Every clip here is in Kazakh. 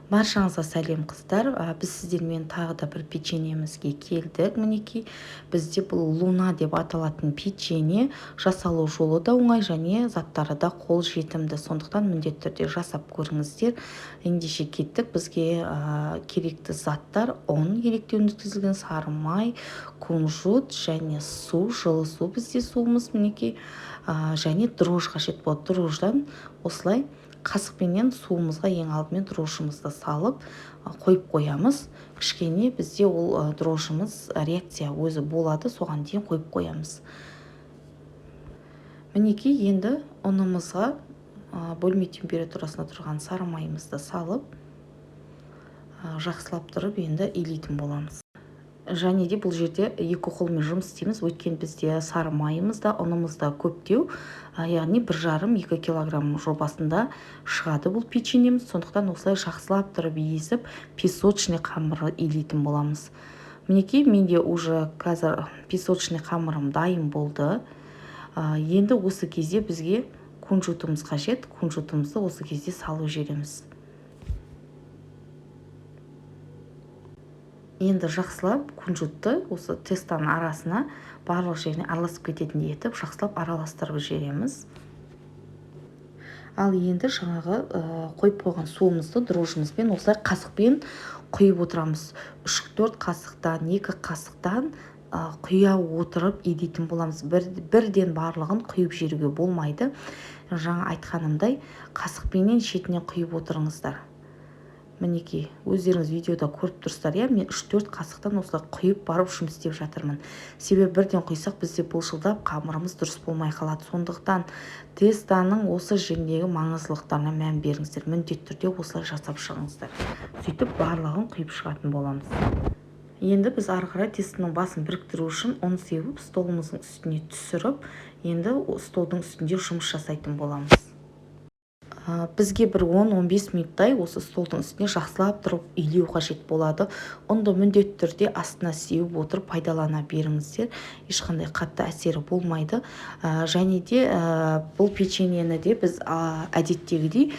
Баршаңызға сәлем, қыздар! Біз сіздермен тағы да бір печеньемізге келдік. Мінекей, бізде бұл «Луна» деп аталатын печенье. Жасалу жолы да оңай және заттары да қол жетімді, сондықтан міндетті түрде жасап көріңіздер. Ендеше кеттік. Бізге керекті заттар: ұн, електеуін өткізілген, сары май, кунжут және су, жылы су, бізде суымыз, мінекей, және дрожжи қажет болады. Дрожжидан осылай қасықпенен суымызға ең алдымен дрожжимызды салып қойып қоямыз. Кішкене бізде ол дрожжимыз реакция өзі болады, соған дейін қойып қоямыз. Мінекей, енді ұнымызға бөлме температурасында тұрған сары майымызды салып, жақсылап тұрып енді илейтін боламыз. Және де бұл жерде екі қолмен жұмыс істейміз, өйткені бізде сары майымыз да, ұнымыз да көптеу, яғни 1,5-2 килограмм жобасында шығады бұл печеньеміз. Сондықтан осылай жақсылап тұрып езіп, песочный қамыр илейтін боламыз. Мінекей, менде уже қазір песочный қамырым дайын болды. Енді осы кезде бізге кунжутымыз қажет. Кунжутымызды осы кезде салып жібереміз. Енді жақсылап кунжутты осы тестоның арасына, барлық жеріне араласып кететіндей етіп, жақсылап араластырып жібереміз. Ал енді жаңағы қойып қойған суымызды дрожжимызбен осылай қасықпен құйып отырамыз. Үш, төрт қасықтан, екі қасықтан құя отырып илейтін боламыз. Бірден барлығын құйып жіберуге болмайды. Жаңа айтқанымдай, қасықпенен шетінен құйып отырыңыздар. Мінекей, өздеріңіз видеода көріп тұрсыздар, иә, мен үш, төрт қасықтан осылай құйып барып жұмыс істеп жатырмын. Себебі бірден құйсақ, бізде былшылдап, қамырымыз дұрыс болмай қалады. Сондықтан тестоның осы жеріндегі маңыздылықтарына мән беріңіздер, міндетті түрде осылай жасап шығыңыздар. Сөйтіп барлығын құйып шығатын боламыз. Енді біз ары қарай тестоның басын біріктіру үшін ұн сеуіп, столымыздың үстіне түсіріп, енді столдың үстінде жұмыс жасайтын боламыз. Бізге бір 10-15 минуттай осы столдың үстіне жақсылап тұрып илеу қажет болады. Ұнды міндетті түрде астына сеуіп отырып пайдалана беріңіздер, ешқандай қатты әсері болмайды. Және де бұл печеньені де біз әдеттегідей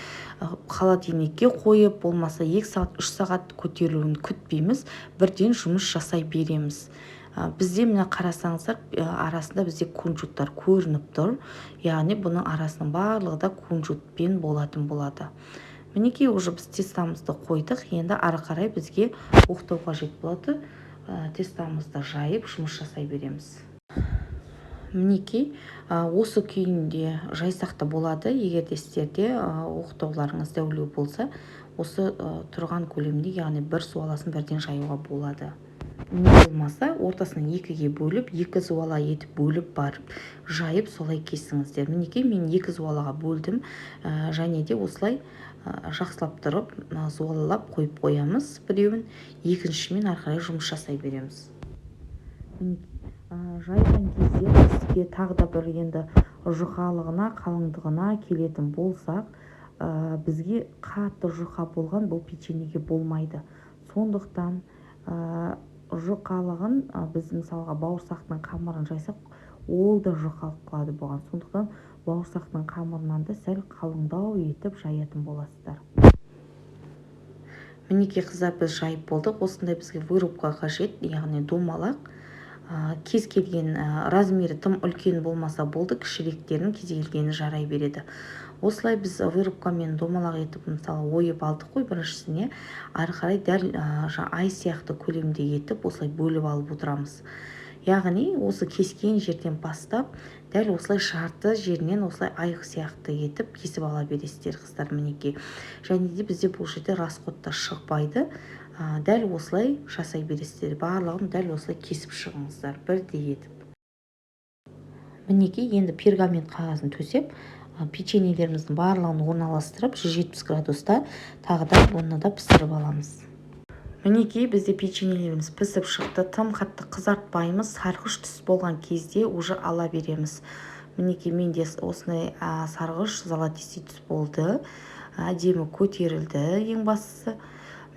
холодильникке қойып, болмаса 2 сағат, 3 сағат көтерілуін күтпейміз, бірден жұмыс жасай береміз. Бізде, мына қарасаңыздар, арасында бізде кунжуттар көрініп тұр, яғни бұның арасының барлығы да кунжутпен болатын болады. Мінекей, уже біз тестомызды қойдық. Енді ары қарай бізге оқтау қажет болады. Тестомызды жайып, жұмыс жасай береміз. Мінекей, осы күйінде жайсақ та болады. Егер де сіздерде оқтауларыңыз дәулеу болса, осы тұрған көлемде, яғни бір зуаласын бірден жаюға болады. Не болмаса ортасынан екіге бөліп, екі зуала етіп бөліп барып жайып, солай кесіңіздер. Мінекей, мен екі зуалаға бөлдім. Және де осылай жақсылап тұрып зуалалап қойып қоямыз біреуін, екіншімен ары қарай жұмыс жасай береміз. Жайған кезде бізге тағы да бір, енді жұқалығына, қалыңдығына келетін болсақ, бізге қатты жұқа болған бұл печеньеге болмайды. Сондықтан жұқалығын, біз мысалға бауырсақтың қамырын жайсақ, ол да жұқалып қалады бұған. Сондықтан бауырсақтың қамырынан да сәл қалыңдау етіп жаятын боласыздар. Мінекей, қыздар, біз жайып болдық. Осындай бізге вырубка қажет, яғни домалақ. Кез келген размері тым үлкен болмаса болды, кішіректерін кез келгені жарай береді. Осылай біз вырубкамен домалақ етіп, мысалы, ойып алдық қой біріншісіне. Ары қарай дәл ай сияқты көлемде етіп, осылай бөліп алып отырамыз. Яғни осы кескен жерден бастап, дәл осылай жарты жерінен осылай ай сияқты етіп кесіп ала бересіздер, қыздар. Мінекей, және де бізде бұл жерде расход та шықпайды. Дәл осылай жасай бересіздер, барлығын дәл осылай кесіп шығыңыздар бірдей етіп. Мінекей, енді пергамент қағазын төсеп, печеньелеріміздің барлығын орналастырып, 170 градуста тағы да бұны да пісіріп аламыз. Мінекей, бізде печеньелеріміз пісіп шықты. Тым қатты қызартпаймыз, сарғыш түс болған кезде уже ала береміз. Мінекей, менде осындай сарғыш, золотистый түс болды, әдемі көтерілді ең бастысы.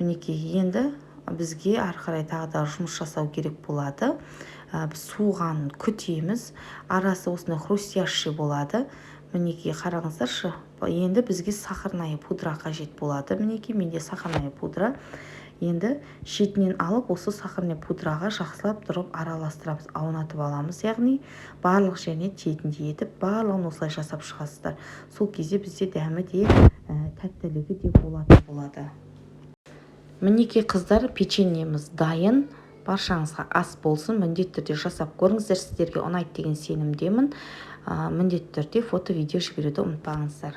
Мінекей, енді бізге ары қарай тағы да жұмыс жасау керек болады. Біз суығанын күтеміз. Арасы осындай хрустящий болады. Мінекей, қараңыздаршы. Енді бізге сахарная пудра қажет болады. Мінекей, менде сахарная пудра. Енді шетінен алып, осы сахарный пудраға жақсылап тұрып араластырамыз, аунатып аламыз, яғни барлық жеріне тиетіндей етіп, барлығын осылай жасап шығасыздар. Сол кезде бізде дәмі де, тәттілігі де болатын болады. Мінекей, қыздар, печеньеміз дайын. Баршаңызға ас болсын! Міндетті түрде жасап көріңіздер, сіздерге ұнайды деген сенімдемін. Міндетті түрде фото, видео жіберуді ұмытпаңыздар.